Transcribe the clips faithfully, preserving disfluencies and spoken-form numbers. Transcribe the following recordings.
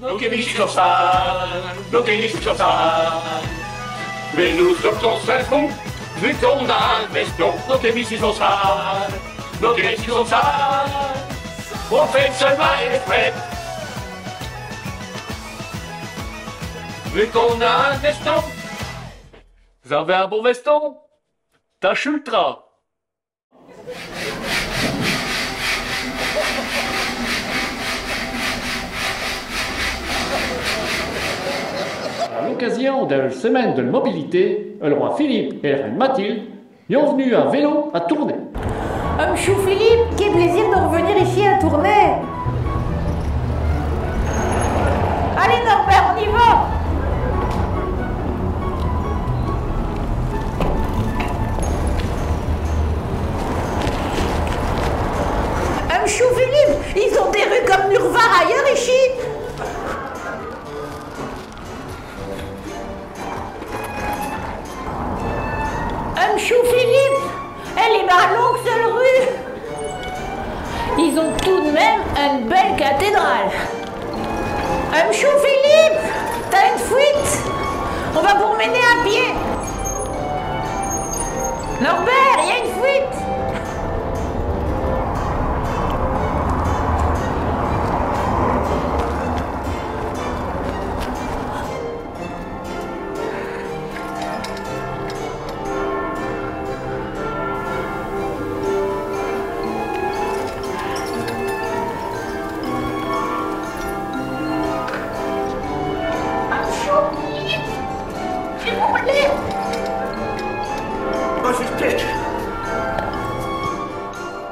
Nos quais ichi sont sales, nos quais ichi sont sales. Mais nous sommes tous à fond, vu qu'on a un veston. Nos quais ichi sont sales, nos quais ichi sont sales. On fait seulement exprès, vu qu'on a un veston. Vous avez un beau veston ? Tâche ultra. À l'occasion de la semaine de la mobilité, le roi Philippe et la reine Mathilde y ont v'nu à vélo à Tournai. Euh, M'chou Philippe, qué plaisir de revenir ichi à Tournai. Allez Norbert, on y va. Euh, M'chou Philippe, ils ont des rues comme nulle part ailleurs ichi. Euh, M'chou Philippe, elle est pas longue, cette rue. Ils ont tout de même une belle cathédrale. Euh, M'chou Philippe, t'as une fuite ? On va vous emmener à pied. Norbert, il y a une fuite.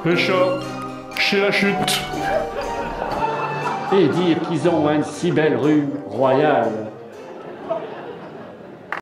Et cha, ch'est la chute. Et dire qu'ils ont une si belle rue royale.